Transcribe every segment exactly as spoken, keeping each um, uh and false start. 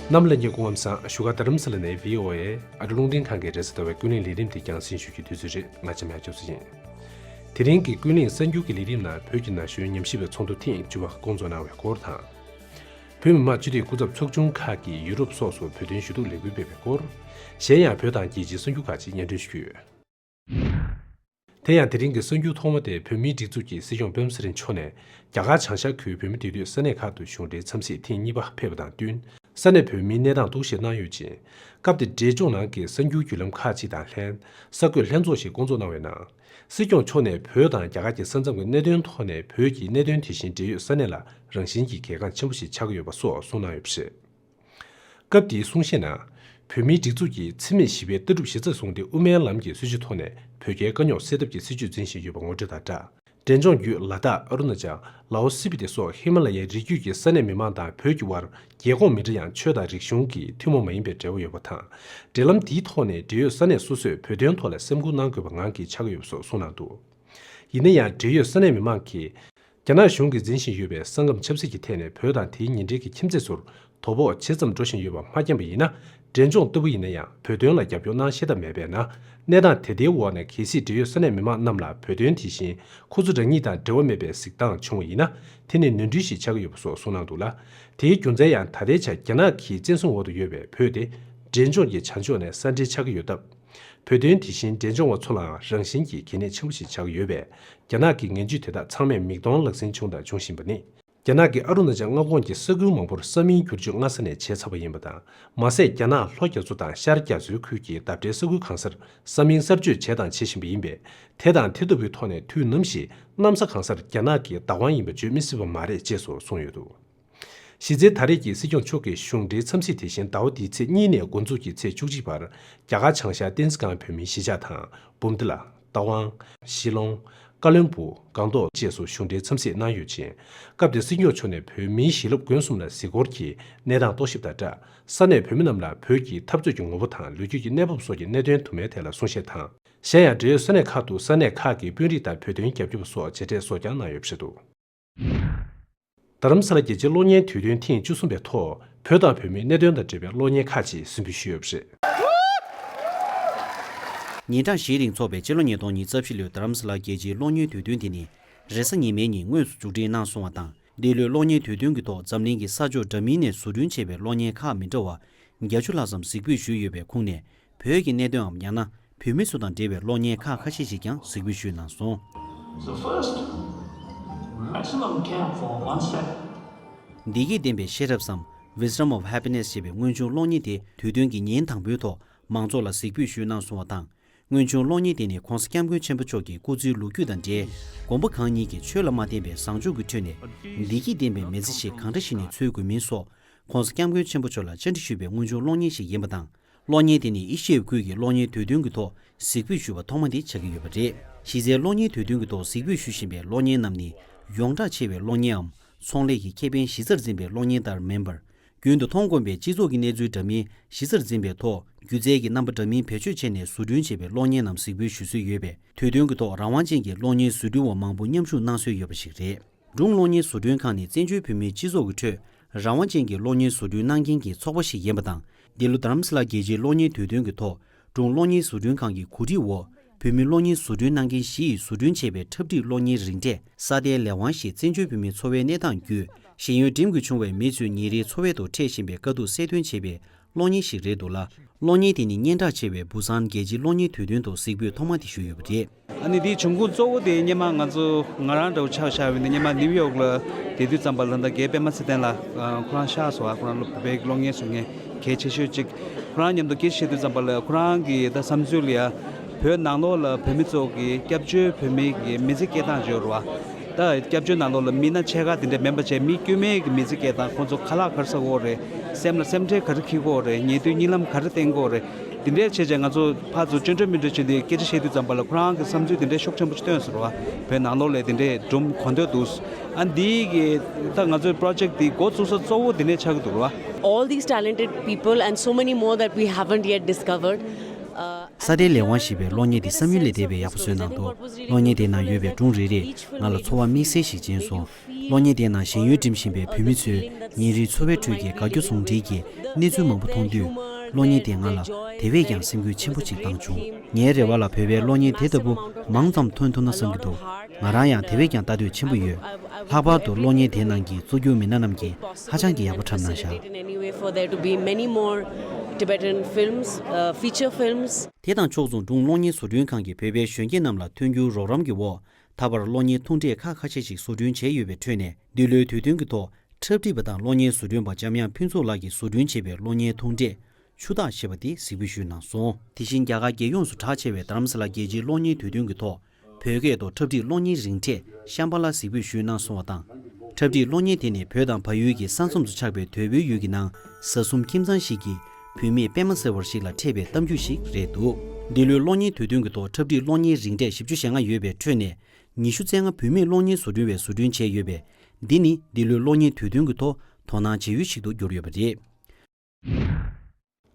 རྣམ་པ་ལྷན་རྒྱས་སྐུ་ཁམས་བཟང་། བཞུགས་སྒར་རྡ་རམ་ས་ལ་ནས་བྷི་ཨོ་ཨེ་ཨ་རི་རླུང་འཕྲིན་ཁང་གི་རེས་གཟའ་ཟླ་བའི་ཀུན་གླེང་ལས་རིམ་དེ་རྒྱང་སྲིང་ཞུ་རྒྱུའི་དུས་ཚོད་རེད། ང་འཇམ་དབྱངས་སྐྱབས་སུ་ཡིན། དེ་རིང་གི་ཀུན་གླེང་གསར་འགྱུར་གྱི་ལས་རིམ་ནང་བོད་ཀྱི་ན་གཞོན་ཉམས་ཞིབ་པའི་ཚོགས་འདུ་ཐེངས་བཅུ་པ་བསྐོང་ཚོགས་གནང་བའི་སྐོར་དང་། བོད་མི་མང་སྤྱི་འཐུས་སྐུ་ཚབ་ཚོགས་ཆུང་ཁག་གིས་ཡུ་རོབ་སོགས་སུ་བོད་དོན་ཞུ་གཏུག་ལས་འགུལ་སྤེལ་བའི་སྐོར། གཞན་ཡང་བོད་དང་རྒྱལ་སྤྱིའི་གསར་འགྱུར་ཁག་ཅིག་སྙན་སྒྲོན་ཞུ་རྒྱུ་ཡོད། དེ་ཡང་དེ་རིང་གི་གསར་འགྱུར་ཐོག་མ་དེ་བོད་མིའི་སྒྲིག་འཛུགས་ཀྱི་སྲིད་སྐྱོང་སྤེན་པ་ཚེ་རིང་མཆོག་ནས་རྒྱ་གར་བྱང་ཤར་ཁུལ་བོད་མི་སྡོད་སྡོད་ས་གནས་ཁག་ཏུ་གཞུང་འབྲེལ་འཚམས་གཟིགས་ཐེངས་གཉིས་པ་ཕེབས་པ་དང་བསྟུན། ས་གནས་བོད་མིའི་གནས་སྟངས་རྟོག་ཞིབ་གནང་ཡོད་ཅིང་། སྐབས་དེར་འབྲས་ལྗོངས་ནང་གི་གསར་འགྱུར་བརྒྱུད་ལམ་ཁག་ཅིག་དང་ལྷན་གསར་འགོད་ལྷན་ཚོགས་ཤིག་བསྐོང་ཚོགས་གནང་བའི་ནང་། སྲིད་སྐྱོང་མཆོག་ནས་བོད་དང་རྒྱ་གར་གྱི་ས་མཚམས་ཀྱི་གནད་དོན་ཐོག་ནས་བོད་ཀྱི་གནད་དོན་དེ་བཞིན་འབྲེལ་ཡོད་ས་གནས་ལ་རང་བཞིན་གྱིས་གལ་འགངས་ཆེན་པོ་ཞིག་ཆགས་ཀྱི་ཡོད་པ་སོགས་གསུངས་གནང་ཡོད་པ་རེད། སྐབས་དེའི་གསུང་བཤད་ནང་། བོད་མིའི་སྒྲིག་འཛུགས་ཀྱིས་འཚེ་མེད་ཞི་བའི་ལྟ་གྲུབ་གཞི་རྩར་བཟུང་སྟེ་དབུ་མའི་ལམ་གྱི་སྲིད་བྱུས་ཐོག་ནས་བོད་རྒྱའི་དཀའ་རྙོག་སེལ་ཐབས་ཀྱི་སྲིད་བྱུས་འཛིན་བཞིན་ཡོད་པ་ངོ་སྤྲོད་དང་སྦྲགས། འབྲས་ལྗོངས་བརྒྱུད་ལ་དྭགས། ཨ་རུ་ན་ཅལ། ལའོ། སི་པི་ཏི་སོགས་ཧི་མ་ལ་ཡའི་རི་རྒྱུད་ཀྱི་ས་གནས་མི་མང་དང་བོད་ཀྱི་དབར་རྒྱལ་ཁོངས་མི་འདྲ་ཡང་ཆོས་དང་རིག་གཞུང་གི་ཐུན་མོང་མ་ཡིན་པའི་འབྲེལ་བ་ཡོད་པ་དང་། འབྲེལ་ལམ་འདིའི་ཐོག་ནས་འབྲེལ་ཡོད་ས་གནས་སོ་སོས་བོད་དོན་ཐོག་ལ་སེམས་ཁུར་གནང་དགོས་པ་ངང་གིས་ཆགས་ཀྱི་ཡོད་པ་སོགས་གསུངས་གནང་འདུག་ཡིན་ན་ཡང་འབྲེལ་ཡོད་ས་གནས་མི་མང་གིས། རྒྱ་ནག་གཞུང་གིས་འཛིན་བཞིན་ཡོད་པའི་ས་ཁམས་ཆབ་སྲིད་ཀྱི་ཐད་ནས་བོད་དང་དེའི་ཉེ་འབྲེལ་གྱི་ཁྱིམ་མཚེས་ཚོར་དོ་ཕོག་ཇི་ཙམ་འགྲོ་བཞིན་ཡོད་པ་མ་མཁྱེན་པ་ཡིན་ན། འབྲས་ལྗོངས་ལྟ་བུ་ཡིན་ན་ཡང་བོད་དོན་ལ་རྒྱབ་སྐྱོར་གནང་ཤེས་ཐབས་མེད་པས་ན། གནས་སྟངས་དེ་ལྟའི་འོག་ནས་གལ་སྲིད་འབྲེལ་ཡོད་ས་གནས་མི་མང་རྣམས་ལ་བོད་དོན་དེ་བཞིན་ཁོ་ཚོ་རང་ཉིད་དང་འབྲེལ་བ་མེད་པའི་གཟིགས་སྟངས་བྱུང་བ་ཡིན་ན། དེ་ནི་ནོར་འཁྲུལ་ཞིག་ཆགས་ཀྱི་ཡོད་པ་སོགས་གསུངས་གནང་འདུག་ལ། དེའི་རྒྱུ་མཚན་ཡང་ད་ལྟའི་ཆར་རྒྱ་ནག་གིས་བཙན་བཟུང་འོག་ཏུ་ཡོད་པའི་བོད་དེ་འབྲས་ལྗོངས་ཀྱི་བྱང་ཕྱོགས་ནས་ས་འདྲེན་ཆགས་ཀྱི་ཡོད་སྟབས། བོད་དོན་དེ་བཞིན་འབྲས་ལྗོངས་བ་ཚོ་ལའང་རང་བཞིན་གྱིས་གལ་གནད་ཆེན་པོ་ཞིག་ཆགས་ཀྱི་ཡོད་པས། རྒྱ་ནག་གི་ངན་ཇུས་དེ་དག་ཚང་མས་མིག་མཐོང་ལག་ཟིན་བྱུང་དང་འབྱུང་བཞིན་པ་ནི། རྒྱ་ནག་གིས་ཨ་རུ་ན་ཅལ་མངའ་ཁོངས་ཀྱི་ས་ཁུལ་མང་པོར་ས་མིང་བསྒྱུར་བཅོས་སྔ་ས་ནས་བྱས་ཚར་བ་ཡིན་པ་དང་། མ་ཟད་རྒྱ་ནག་ལྷོ་རྒྱ་མཚོ་དང་ཤར་རྒྱ་མཚོའི་ཁུལ་གྱི་འདབས་འབྲེལ་ས་ཁུལ་གང་སར་ས་མིང་གསར་བཅོས་བྱས་དང་བྱེད་བཞིན་པ་ཡིན་པས། དེ་དང་དེ་ལྟ་བུའི་ཐོག་ནས་དུས་ནམ་ཞིག་གནམ་ས་གང་སར་རྒྱ་ནག་གི་བདག་དབང་ཡིན་པ་བརྗོད་མི་སྲིད་པ་མ་རེད་ཅེས་སོགས་གསུངས་ཡོད་འདུག་གཞི་རྩའི་ད་རེས་ཀྱི་སྲིད་སྐྱོང་མཆོག་གི་གཞུང་འབྲེལ་འཚམས་གཟིགས་དེ་བཞིན་ཟླ་བ་འདིའི་ཚེས་གཉིས་ནས་འགོ་འཛུགས་ཀྱིས་ཚེས་བཅུ་གཅིག་བར་རྒྱ་གར་བྱང་ཤར་བསྟན་འཛིན་སྒང་བོད་མིའི་གཞིས་ཆགས་དང་། འབུམ་སྡེ་ལ། རྟ་དབང་། ཤི་ལོང་། ཀ་ལོན་སྦུག་སྒང་ཏོག་བཅས་སུ་གཞུང་འབྲེལ་འཚམས་གཟིགས་གནང་ཡོད་ཅིང་། སྐབས་དེར་སྲིད་སྐྱོང་མཆོག་ནས་བོད་མིའི་ཞི་རླབས་དགོན་གསུམ་ལ་གཟིགས་སྐོར་གྱིས་གནས་སྟངས་རྟོག་ཞིབ་དང་སྦྲགས། ས་གནས་བོད་མི་རྣམས་ལ་བོད་ཀྱི་འཐབ་རྩོད་ཀྱི་ངོ་བོ་དང་ལོ་རྒྱུས་ཀྱི་གནས་བབ་སོགས་ཀྱི་གནད་དོན་དུ་མའི་ཐད་ལ་གསུང་བཤད་དང་། གཞན་ཡང་འབྲེལ་ཡོད་ས་གནས་ཁག་ཏུ་ས་གནས་ཁག་གི་དཔོན་རིགས་དང་བོད་དོན་རྒྱབ་སྐྱོར་པ་སོགས་མཇལ་འཕྲད་གསོ་སྐྱོང་གནང་ཡོད་པ་རེད་འདུག་རྡ་རམ་ས་ལ་རྒྱལ་སྤྱིའི་གློག་བརྙན་དུས་སྟོན་ཐེངས་བཅུ་གསུམ་པའི་ཐོག་བོད་དང་བོད་མིའི་གནད་དོན་དང་འབྲེལ་བའི་གློག་བརྙན་ཁག་ཅིག་གཟིགས་འབུལ་ཞུས་ཡོད་པ་རེད། ཉིན་གྲངས་བཞིའི་རིང་འཚོགས་པའི་སྤྱི་ལོ་ཉིས་སྟོང་ཉི་ཤུ་རྩ་བཞི་ལོའི་རྡ་རམ་ས་ལ་རྒྱལ་སྤྱིའི་གློག་བརྙན་དུས་སྟོན་དེ་ནི་རེས་གཟའ་ཉི་མའི་ཉིན་དངོས་སུ་མཇུག་སྒྲིལ་གནང་སོང་བ་དང་། འདི་ལོའི་གློག་བརྙན་དུས་སྟོན་གྱི་ཐོག་འཛམ་གླིང་གི་ས་ཕྱོགས་འདྲ་མིན་ནས་བཟོ་སྐྲུན་བྱས་པའི་གློག་བརྙན་ཁག་མི་འདྲ་བ་བརྒྱད་ཅུ་ལྷག་ཙམ་གཟིགས་འབུལ་ཞུས་ཡོད་པའི་ཁོངས་ནས། བོད་ཀྱི་གནད་དོནའམ་ཡང་ན་བོད་མི་ཚོ་དང་འབྲེལ་བའི་གློག་བརྙན་ཁག་ཁ་ཤས་ཤིག་ཀྱང་གཟིགས་འབུལ་ཞུས་གནང་སོང་། So first, maximum camp for one second. བདེ་སྐྱིད་ལྡན་པའི་ཤེས་རབ་སམ། Wisdom of Happiness ཞེས་པའི་དངོས་བྱུང་གློག་བརྙན་དེ་དུས་སྟོན་གྱི་ཉིན་དང་པོའི་ཐོག་མང་ཚོགས་ལ་གཟིགས་འབུལ་ཞུས་གནང་སོང་བ་དང་། དངོས་བྱུང་གློག་བརྙན་དེ་ནི་༧གོང་ས་༧སྐྱབས་མགོན་ཆེན་པོ་མཆོག་གི་སྐུ་ཚེའི་ལོ་རྒྱུས་དང་འབྲེལ། དགོན་པ་གང་ཉིད་ཀྱིས་ཆོས་ལ་མ་བརྟེན་པའི་བཟང་སྤྱོད་ཀྱི་ཁྲོད་ནས་བདེ་སྐྱིད་ལྡན་པའི་མི་ཚེ་ཞིག་གང་འདྲ་ཞིག་ནས་འཚོལ་དགོས་མིན་སོགས། ༧གོང་ས་༧སྐྱབས་མགོན་ཆེན་པོ་མཆོག་ལ་བཅར་འདྲི་ཞུས་པའི་དངོས་བྱུང་གློག་བརྙན་ཞིག་ཡིན་པ་དང་། གློག་བརྙན་དེ་ནི་ཨེ་ཤི་ཡའི་ཁུལ་གྱི་གློག་བརྙན་དུས་སྟོན་གྱི་ཐོག་གཟིགས་འབུལ་ཞུས་པ་ཐོག་མ་དེ་ཆགས་ཀྱི་ཡོད་པ་རེད། གཞི་རྩའི་གློག་བརྙན་དུས་སྟོན་གྱི་ཐོག་གཟིགས་འབུལ་ཞུ་བཞིན་པའི་གློག་བརྙན་རྣམས་ནི་ཡོངས་གྲགས་ཆེ་བའི་གློག་བརྙནའམ་ཚོང་ལས་ཀྱི་ཁེ་ཕན་གཞི་རྩར་འཛིན་པའི་གློག་བརྙན་ལྟར་མིན་པར། རྒྱུན་དུ་མཐོང་དཀོན་པའི་སྤྱི་ཚོགས་ཀྱི་གནས་ཚུལ་འདྲ་མིན་གཞི་རྩར་འཛིན་པའི་ཐོག་སྒྱུ་རྩལ་གྱི་རྣམ་པ་འདྲ་མིན་བེད་སྤྱོད་བྱས་ནས་བཟོ་སྐྲུན་བྱས་པའི་གློག་བརྙན་རྣམས་གཟིགས་འབུལ་ཞུ་སྲོལ་ཡོད་པས། དུས་སྟོན་གྱི་ཐོག་རང་དབང་ཅན་གྱི་གློག་བརྙན་བཟོ་སྐྲུན་བ་མང་པོ་མཉམ་ཞུགས་གནང་སྲོལ་ཡོད་པ་ཞིག་རེད། སྒྲུང་གློག་བརྙན་བཟོ་སྐྲུན་ཁང་ནི་བཙན་བྱོལ་བོད་མིའི་སྤྱི་ཚོགས་ཀྱི་ཁྲོད་རང་དབང་ཅན་གྱི་གློག་བརྙན་བཟོ་སྐྲུན་གནང་མཁན་གྱི་ཚོགས་པ་ཞིག་ཡིན་པ་དང་། འདི་ལོ་རྡ་རམ་ས་ལ་རྒྱལ་སྤྱིའི་གློག་བརྙན་དུས་སྟོན་གྱི་ཐོག་སྒྲུང་གློག་བརྙན་བཟོ་སྐྲུན་ཁང་གི་གོ་སྒྲིག་འོག་བོད་མི་གློག་བརྙན་བཟོ་སྐྲུན་གནང་མཁན་བཞི་ཡིས་བཟོ་སྐྲུན་བྱས་པའི་འཁྲབ་ཁྲིད་གློག་བརྙན་རིང་གྲས་ས་དེའི་ལས་དབང་ཞེས་བཙན་བྱོལ་བོད་མིའི་འཚོ་བའི་གནས་སྟངས་བརྒྱུད། ཞེན་ཡུལ་འགྲིམ་དགོས་བྱུང་བའི་མི་ཚོའི་ཉིན་རེའི་འཚོ་བའི་ཐོག་འཕྲད་བཞིན་པའི་དཀའ་སྡུག་གསལ་སྟོན་བྱས་པའི་གློག་བརྙན་ཞིག་རེད་འདུག་ལ། གློག་བརྙན་དེ་ནི་སྙན་གྲགས་ཆེ་བའི་བུ་སཱན་རྒྱལ་སྤྱིའི་གློག་བརྙན་དུས་སྟོན་དུ་གཟིགས་འབུལ་ཐོག་མ་དེ་ཞུས་ཡོད་པ་རེད། ཨ་ནི་དེའི་བྱུང་ཁུངས་གཙོ་བོ་དེ་སྔོན་མ་ང་ཚོ་ང་རང་འདྲ་བོ་ཆ་བཞག་པ་ཡིན་ན་སྔོན་མ་ནིའུ་ཡོག་ལ་བསྡད་དུས་ཙམ་པ་ལ་ད་རྒན་པད་མ་ཚེ་བརྟན་ལགས་ཁོ་རང་གཤེགས་སོང་བ། ཁོ་རང་བོད་པའི་གློག་བརྙན་བཟོ་མཁན་གལ་ཆེ་ཤོས་གཅིག་ཁོ་རང་མཉམ་དུ་སྐད་ཆ་བཤད་དུས་ཙམ་པ་ལ་ཁོ་རང་གི་ད་བསམ་ཚུལ་ལ་ཡ་བོད་ནང་ལོགས་ལ་བོད་མི་ཚོ་གི་སྐྱབས་བཅོལ་བོད་མི་གི་མི་ཚེ་སྐྱེལ་སྟངས་ཅིག་ཡོད་རེད་བ། ད་སྐྱབས་བཅོལ་ནང་ལོགས་ལ་མི་སྣ་ཕྱེད་ཀ་དེ་འདྲ་མིན་པ་བྱས་མི་དཀྱུས་མའི་གི་མི་ཚེ་སྐྱེལ་སྟངས། ཁོང་ཚོ་ཁ་ལག་ག་རེ་ཟ་གི་ཡོད་རེད། སེམས་ལ་སེམས་ཁྲལ་ག་རེ་འཁྱེར་གི་ཡོད་རེད། ཉལ་དུས་གཉིད་ལམ་ག་རེ་བསྟེན་གི་ཡོད་རེད། དེ་འདྲས་བྱས་བྱས་ང་ཚོ་ཕར་ཚུར་སྐྱོན་བརྗོད་མི་འདྲ་བྱས་ཏེ་སྐད་ཆ་བཤད་དུས་ཙམ་པ་ལ་ཁོ་རང་གི་བསམ་ཚུལ་དེ་འདྲས་ཤུགས་ཆེན་པོ་ཞིག་བཏོན་སོང་རེད་བ། བོད་ནང་ལོགས་ལ་དེ་འདྲས་སྒྲུང་གོ་འདོད་འདུག་ཨ་འདི་གི་ད་ང་ཚོའི་པྲོ་ཇེཀ་འདི་འགོ་བཙུགས་ས་གཙོ་བོ་དེ་ནས་ཆགས་ཀྱི་འདུག་རེད་བ། All these talented people and so many more that we haven't yet discovered. Uh, ས་དེའི་ལས་དབང་ཞེས་པའི་གློག་བརྙན་དེ་བསམ་ཡུལ་ལས་འདས་པའི་ཡག་པོ་བཟོས་གནང་འདུག་གློག་བརྙན་དེའི་ནང་ཡོད་པའི་སྒྲུང་རེ་རེས་ང་ལ་ཚོར་བ་དམིགས་བསལ་ཞིག་སྦྱིན་སོང་། གློག་བརྙན་དེའི་ནང་ཞེན་ཡུལ་འགྲིམ་བཞིན་པའི་བུད་མེད་ཚོས་ཉིན་རེའི་འཚོ་བའི་ཁྲོད་ཀྱི་དགའ་སྐྱོ་ཟུང་འབྲེལ་གྱི་གནས་ཚུལ་མང་པོ་མཐོང་དུས། གློག་བརྙན་དེས་ང་ལ་དེ་བས་ཀྱང་སེམས་འགུལ་ཆེན་པོ་ཅིག་བཏང་བྱུང་། ངའི་རེ་བ་ལ་བོད་པའི་གློག་བརྙན་དེ་ལྟ་བུ་མང་ཙམ་ཐོན་ཐུབ་ན་བསམ་གྱི་འདུག་ང་རང་ཡང་དེ་བས་ཀྱང་ལྟ་འདོད་ཆེན་པོ་ཡོད། ལྷག་པར་དུ་གློག་བརྙན་དེའི་ནང་གི་གཙོ་གྱུར་མི་སྣ་རྣམས་ཀྱིས་ཧ་ཅང་གི་ཡག་པོ་འཁྲབ་གནང་བཞག Anyway, for there to be many more Tibetan films, uh, feature films. དེ་དང་ཕྱོགས་མཚུངས་སྒྲུང་གློག་བརྙན་བཟོ་སྐྲུན་ཁང་གིས་བོད་པའི་གཞོན་སྐྱེས་རྣམས་ལ་མཐུན་འགྱུར་རོགས་རམ་གྱི་འོག་ད་བར་གློག་བརྙན་ཐུང་གྲས་ཁག་ཁ་ཤས་ཤིག་བཟོ་སྐྲུན་བྱས་ཡོད་པའི་ཁྲོད་ནས། འདི་ལོའི་དུས་སྟོན་གྱི་ཐོག་འཁྲབ་ཁྲིད་པ་དང་གློག་བརྙན་བཟོ་སྐྲུན་པ་འཇམ་དབྱངས་ཕུན་ཚོགས་ལགས་ཀྱིས་བཟོ་སྐྲུན་བྱས་པའི་གློག་བརྙན་ཐུང་གྲས་ཆུ་རྟགས་ཞེས་པ་དེ་གཟིགས་འབུལ་ཞུས་གནང་སོང་། དེ་བཞིན་རྒྱ་གར་རྒྱལ་ཡོངས་སུ་གྲགས་ཆེ་བའི་རྡ་རམ་ས་ལ་རྒྱལ་སྤྱིའི་གློག་བརྙན་དུས་སྟོན་གྱི་ཐོག་བོད་སྐད་དུ་འཁྲབ་ཁྲིད་གློག་བརྙན་རིང་གྲས་ཤམ་བྷ་ལ་གཟིགས་འབུལ་ཞུས་གནང་སོང་བ་དང་། འཁྲབ་ཁྲིད་གློག་བརྙན་དེ་ནི་བོད་དང་བལ་ཡུལ་གྱི་ས་མཚམས་སུ་ཆགས་པའི་དོལ་པོའི་ཡུལ་གྱི་ནང་བཟའ་སྲུང་ཁྱིམ་ཚང་ཞིག་གིས་བུད་མེད་པད་མ་ཟེར་བ་ཞིག་ལ་འཁྲབ་པའི་གཏམ་རྒྱུད་ཞིག་རེད་འདུག་འདི་ལོའི་གློག་བརྙན་དུས་སྟོན་གྱི་ཐོག་འཁྲབ་ཁྲིད་གློག་བརྙན་རིང་གྲས་བཞི་བཅུ་ཞེ་ལྔ་ཡོད་པའི་ཁྲོད་ནས། ཉི་ཤུ་རྩ་ལྔ་བུད་མེད་གློག་བརྙན་བཟོ་སྐྲུན་པས་བཟོ་སྐྲུན་བྱས་ཡོད་པས། འདི་ནི་འདི་ལོའི་གློག་བརྙན་དུས་སྟོན་གྱི་ཐོག་དོ་སྣང་བྱེད་ཡུལ་ཞིག་ཏུ་གྱུར་ཡོད་པ་རེད།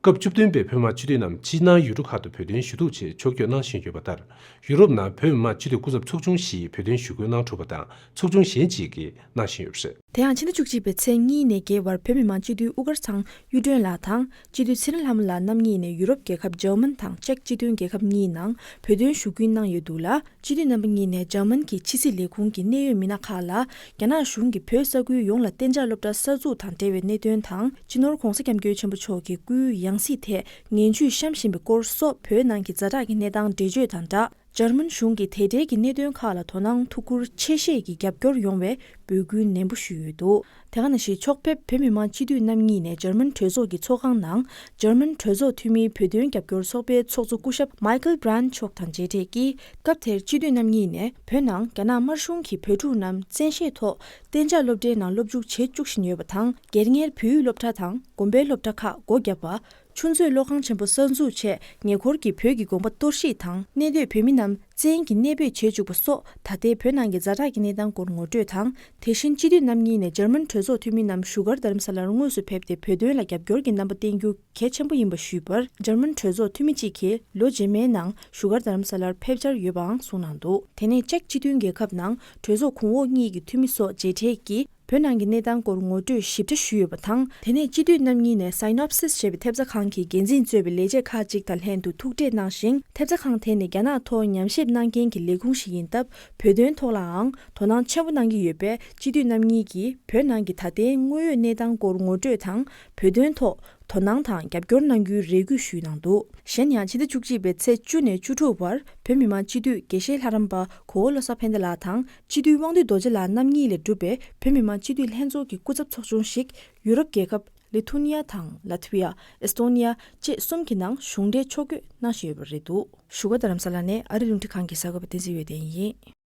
སྐབས་བཅུ་བདུན་པའི་བོད་མི་མང་སྤྱི་འཐུས་རྣམས་ཕྱི་ནང་ཡུལ་གྲུ་ཁག་ཏུ་བོད་དོན་ཞུ་གཏུག་ཆེད་ཕྱོགས་བསྐྱོད་གནང་བཞིན་ཡོད་པ་ལྟར། ཡུ་རོབ་ནང་བོད་མི་མང་སྤྱི་འཐུས་སྐུ་ཚབ་ཚོགས་ཆུང་ཞིག་བོད་དོན་ཞུ་སྐུལ་གནང་གྲུབ་པ་དང་། ཚོགས་ཆུང་གཞན་གཅིག་གིས་གནང་བཞིན་ཡོད་པ་རེད། དེ་ཡང་ཕྱི་ཟླ་བཅུ་གཅིག་པའི་ཚེས་གཉིས་ནས་བརྒྱད་བར་བོད་མི་མང་སྤྱི་འཐུས་དབུ་དཀར་ཚང་གཡུ་སྒྲོན་ལགས་དང་སྤྱི་འཐུས་ཚེ་རིང་ལྷ་མོ་ལགས་རྣམ་གཉིས་ནས་ཡུ་རོབ་རྒྱལ་ཁབ་འཇར་མན་དང་ཅེཀ་སྤྱི་མཐུན་རྒྱལ་ཁབ་གཉིས་ནང་བོད་དོན་ཞུ་སྐུལ་གནང་ཡོད་འདུག་ལ། སྤྱི་འཐུས་རྣམ་པ་གཉིས་ནས་འཇར་མན་གྱི་ཕྱི་སྲིད་ལས་ཁུངས་ཀྱི་གནད་ཡོད་མི་སྣ་ཁག་ལ། རྒྱ་ནག་གཞུང་གིས་བོད་ས་ཁུལ་ཡོངས་ལ་གཏན་འཇགས་སློབ་གྲྭ་གསར་འཛུགས་དང་འབྲེལ་བའི་གནད་དོན་དང་། སྤྱི་ནོར་༧གོང་ས་༧སྐྱབས་མགོན་ཆེན་པོ་མཆོག་གི་སྐུའི་ཡང་སྲིད་ཐད་ངན་ཇུས་བཤམས་བཞིན་པའི་སྐོར་སོགས། བོད་ནང་གི་ཛ་དྲག་གི་གནས་སྟངས་འགྲེལ་བརྗོད་དང་སྦྲགས། འཇར་མན་གཞུང་གིས་དེ་འབྲེལ་གྱི་གནད་དོན་ཁག་ལ་དོ་སྣང་ཐུགས་ཁུར་ཆེ་བཞེས་ཀྱིས་རྒྱབ་སྐྱོར་ཡོང་བའི་འབོད་སྐུལ་ནན་པོ་ཞུས་ཡོད་འདུག་དེ་ག་ནང་བཞིན་ཕྱོགས་ཕེབས་བོད་མི་མང་སྤྱི་འཐུས་རྣམ་གཉིས་ནས་འཇར་མན་གྲོས་ཚོགས་ཀྱི་ཚོགས་ཁང་ནང་། འཇར་མན་གྲོས་ཚོགས་འཐུས་མིའི་བོད་དོན་རྒྱབ་སྐྱོར་ཚོགས་པའི་ཚོགས་གཙོ་སྐུ་ཞབས་Michael Brandt་མཆོག་དང་མཇལ་འཕྲད་ཀྱིས། སྐབས་དེར་སྤྱི་འཐུས་རྣམ་གཉིས་ནས། བོད་ནང་རྒྱ་ནག་དམར་གཞུང་གིས་བོད་ཕྲུག་རྣམས་བཙན་ཤེད་ཐོག་གཏན་འཇགས་སློབ་གྲྭའི་ནང་སློབ་འཇུག་བྱེད་བཅུག་བཞིན་ཡོད་པ་དང་། སྒེར་གཉེར་བོད་ཡིག་སློབ་གྲྭ་དང་དགོན་པའི་སློབ་གྲྭ་ཁག་སྒོ་བརྒྱབ་པ། ཆུ་མཛོད་གློག་ཁང་ཆེན་པོ་གསར་འཛུགས་ཆེད་ཉེ་འཁོར་གྱི་བོད་ཀྱི་དགོན་པ་གཏོར་བཤིག་དང་། གནས་སྡོད་བོད་མི་རྣམས་བཙན་གྱིས་གནས་སྤོས་བྱེད་བཅུག་པ་སོགས། ད་ལྟའི་བོད་ནང་གི་ཛ་དྲག་གི་གནས་སྟངས་སྐོར་ངོ་སྤྲོད་དང་། དེ་བཞིན་སྤྱི་འཐུས་རྣམ་གཉིས་ནས་འཇར་མན་གྲོས་ཚོགས་འཐུས་མི་རྣམས་བཞུགས་སྒར་རྡ་རམ་ས་ལར་དངོས་སུ་ཕེབས་ཏེ། བོད་དོན་ལ་རྒྱབ་སྐྱོར་གྱི་རྣམ་པ་བསྟན་རྒྱུ་གལ་ཆེན་པོ་ཡིན་པ་ཞུས་པར། འཇར་མན་གྲོས་ཚོགས་འཐུས་མི་གཅིག་གིས་ལོ་རྗེས་མའི་ནང་བཞུགས་སྒར་རྡ་རམ་ས་ལར་ཕེབས་འཆར་ཡོད་པའང་གསུངས་གནང་འདུག་དེ་ནས་ཅེཀ་སྤྱི་མཐུན་རྒྱལ་ཁབ་ནང་གྲོས་ཚོགས་གོང་འོག་གཉིས་ཀྱི་འཐུས་མི་སོགས་མཇལ་འཕྲད་ཀྱིས། བོད་ནང་གི་གནས་སྟངས་སྐོར་ངོ་སྤྲོད་ཞིབ་ཕྲ་ཞུས་ཡོད་པ་དང་། དེ་ནས་སྤྱི་འཐུས་རྣམ་གཉིས་ནས་Synopsis་ཞེས་པའི་ཐེབས་རྩ་ཁང་གི་འགན་འཛིན་གཙོས་པའི་ལས་བྱེད་ཁག་ཅིག་དང་ལྷན་དུ་ཐུག་འཕྲད་གནང་ཞིང་། ཐེབས་རྩ་ཁང་དེ་ནི་རྒྱ་ནག་ཐོག་ཉམས་ཞིབ་གནང་མཁན་གྱི་ལས་ཁུངས་ཤིག་ཡིན་སྟབས། བོད་དོན་ཐོག་ལའང་དོ་སྣང་ཆེན་པོ་གནང་གི་ཡོད་པས། སྤྱི་འཐུས་རྣམ་གཉིས་ཀྱིས་བོད་ནང་གི་ད་ལྟའི་དངོས་ཡོད་གནས་སྟངས་སྐོར་ངོ་སྤྲོད་དང་། བོད་དོན་ཐོག་དོ་སྣང་དང་རྒྱབ་སྐྱོར་གནང་རྒྱུའི་རེ་སྐུལ་ཞུས་གནང་འདུག་གཞན་ཡང་། ཕྱི་ཟླ་བཅུ་གཅིག་པའི་ཚེས་བཅུ་ནས་བཅུ་དྲུག་བར་བོད་མི་མང་སྤྱི་འཐུས་དགེ་བཤེས་ལྷ་རམས་པ་གོ་བོ་བློ་བཟང་ཕན་བདེ་ལགས་དང་། སྤྱི་འཐུས་དབང་འདུས་རྡོ་རྗེ་ལགས་རྣམ་གཉིས་ལས་གྲུབ་པའི་བོད་མི་མང་སྤྱི་འཐུས་ལྷན་ཚོགས་ཀྱི་སྐུ་ཚབ་ཚོགས་ཆུང་ཞིག་ཡུ་རོབ་རྒྱལ་ཁབ་ལི་ཐུ་ནི་ཡ་དང་། ལ་ཐི་བི་ཡ། ཨེས་ཏོ་ནི་ཡ་བཅས་གསུམ་གྱི་ནང་གཞུང་འབྲེལ་ཕྱོགས་བསྐྱོད་གནང་བཞིན་ཡོད་པ་རེད་འདུག་བཞུགས་སྒར་རྡ་རམ་ས་ལ་ནས་ཨ་རི་རླུང་འཕྲིན་ཁང་གི་གསར་འགོད་པ་བསྟན་འཛིན་འོད་ལྡན་ཡིན།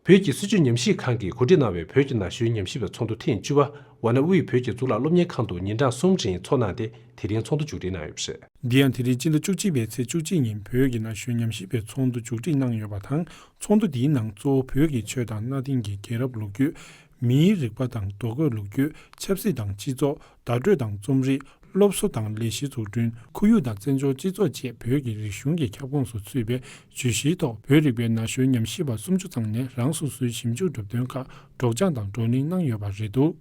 བོད་ཀྱི་སྲིད་བྱུས་ཉམས་ཞིབ་ཁང་གིས་གོ་སྒྲིག་གནང་བའི་བོད་ཀྱི་ན་གཞོན་ཉམས་ཞིབ་པའི་ཚོགས་འདུ་ཐེངས་བཅུ་པ་ཝཱ་ཎ་དབུས་བོད་ཀྱི་གཙུག་ལག་སློབ་གཉེར་ཁང་དུ་ཉིན་གྲངས་གསུམ་རིང་འཚོགས་གནང་སྟེ། དེ་རིང་ཚོགས་འདུ་མཇུག་སྒྲིལ་གནང་ཡོད་པ་རེད། འདི་ཡང་དེ་རིང་སྤྱི་ཟླ་བཅུ་གཅིག་པའི་ཚེས་བཅུ་གཅིག་ཉིན་བོད་ཀྱི་ན་གཞོན་ཉམས་ཞིབ་པའི་ཚོགས་འདུ་མཇུག་སྒྲིལ་གནང་ཡོད་པ་དང་། ཚོགས་འདུ་འདིའི་ནང་གཙོ་བོ་བོད་ཀྱི་ཆོས་དང་གནའ་དེང་གི་རྒྱལ་རབས་ལོ་རྒྱུས། མིའི་རིག་པ་དང་རྡོ་བརྐོས་ལོ་རྒྱུས། ཆབ་སྲིད་དང་སྤྱི་ཚོགས། བརྡ་སྤྲོད་དང་རྩོམ་རིག་སློབ་གསོ་དང་ལས་གཞི་འཛུགས་སྐྲུན། ཁོར་ཡུག་དང་བཙན་བྱོལ་སྤྱི་ཚོགས་བཅས་བོད་ཀྱི་རིག་གཞུང་གི་ཁྱབ་ཁོངས་སུ་ཚུད་པའི་བརྗོད་གཞིའི་ཐོག་བོད་རིག་པའི་ན་གཞོན་ཉམས་ཞིབ་པ་སུམ་ཅུ་ཙམ་ནས་རང་སོ་སོའི་ཞིབ་འཇུག་གྲུབ་དོན་ཁག་སྒྲོག་སྦྱང་དང་བགྲོ་གླེང་གནང་ཡོད་པ་རེད་འདུག་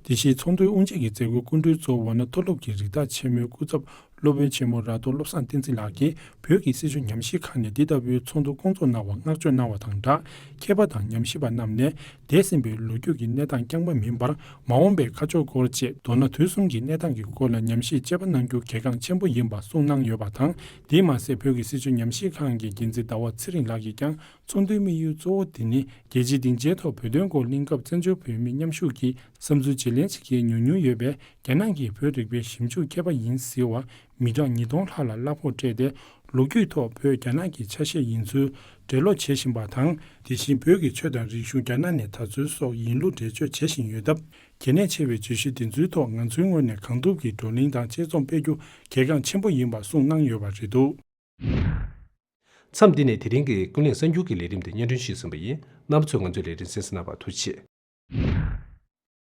དེ་བཞིན་ཚོགས་འདུའི་དབུ་འབྱེད་ཀྱི་མཛད་སྒོའི་སྐུ་མགྲོན་གཙོ་བོ་ཝཱ་ཎ་མཐོ་སློབ་ཀྱི་རིགས་བདག་ཆེན་མོའི་སྐུ་ཚབ་སློབ་དཔོན་ཆེན་མོ་ར་ཏོ་བློ་བཟང་བསྟན་འཛིན་ལགས་ཀྱིས། བོད་ཀྱི་སྲིད་བྱུས་ཉམས་ཞིབ་ཁང་ནས་འདི་ལྟ་བུའི་ཚོགས་འདུ་སྐོང་ཚོགས་གནང་བར་བསྔགས་བརྗོད་གནང་བ་དང་སྦྲགས། མཁས་པ་དང་ཉམས་ཞིབ་པ་རྣམས་ནས་འདས་ཟིན་པའི་ལོ་རྒྱུས་ཀྱི་གནས་སྟངས་རྐྱང་པ་མིན་པར། མ་འོངས་པའི་ཁ་ཕྱོགས་སྐོར་བཅས་མདོར་ན་དུས་གསུམ་གྱི་གནས་སྟངས་ཀྱི་སྐོར་ལ་ཉམས་ཞིབ་དཔྱད་པ་གནང་རྒྱུ་གལ་འགངས་ཆེན་པོ་ཡིན་པ་གསུངས་གནང་ཡོད་པ་དང་། དེས་མ་ཟད། བོད་ཀྱི་སྲིད་བྱུས་ཉམས་ཞིབ་ཁང་གི་འགན་འཛིན་ཟླ་བ་ཚེ་རིང་ལགས་ཀྱིས་ཀྱང་། ཚོགས་འདུའི་དམིགས་ཡུལ་གཙོ་བོ་དེ་ནི། རྒྱལ་སྤྱིའི་སྡིངས་ཆའི་ཐོག་བོད་དོན་སྐོར་གླེང་སྐབས་བཙན་བྱོལ་བོད་མི་མཉམ་ཞུགས་ཀྱི་བསམ་ཚུལ་བརྗེ་ལེན་བྱེད་མཁན་ཉུང་ཉུང་ཡོད་པས། རྒྱ་ནག་གིས་བོད་རིག་པའི་ཞིབ་འཇུག་མཁས་པ་ཡིན་ཟེར་བ། མི་གྲངས་ཉིས་སྟོང་ལྷག་ལ་གླ་ཕོགས་སྤྲད་དེ། ལོ་རྒྱུས་ཐོག་བོད་རྒྱ་ནག་གི་ཆ་ཤས་ཡིན་ཚུལ་འགྲེལ་ལོག་བྱེད་བཞིན་པ་དང་། དེ་བཞིན་བོད་ཀྱི་ཆོས་དང་རིག་གཞུང་རྒྱ་ནག་ནས་དར་ཚུལ་སོགས་ཡིན་ལུགས་འགྲེལ་བརྗོད་བྱེད་བཞིན་ཡོད་སྟབས། གལ་གནད་ཆེ་བའི་བརྗོད་གཞི་འདི་ཚོའི་ཐོག་ང་ཚོའི་ངོས་ནས་གང་ཐུབ་ཀྱིས་བགྲོ་གླེང་དང་དཔྱད་རྩོམ་སྤེལ་རྒྱུ་གལ་འགངས་ཆེན་པོ་ཡིན་པ་གསུངས་གནང་ཡོད་པ་རེད་འདུག་མཚམས་འདི་ནས་དེ་རིང་གི་ཀུན་གླེང་གསར་འགྱུར་གྱི་ལས་རིམ་དེ་སྙན་སྒྲོན་ཞུས་ཟིན་པ་ཡིན། རྣམ་པ་ཚོས་ང་ཚོའི་ལས་རིམ་གསན་གཟིགས་གནང་བར་ཐུགས་རྗེ་ཆེ།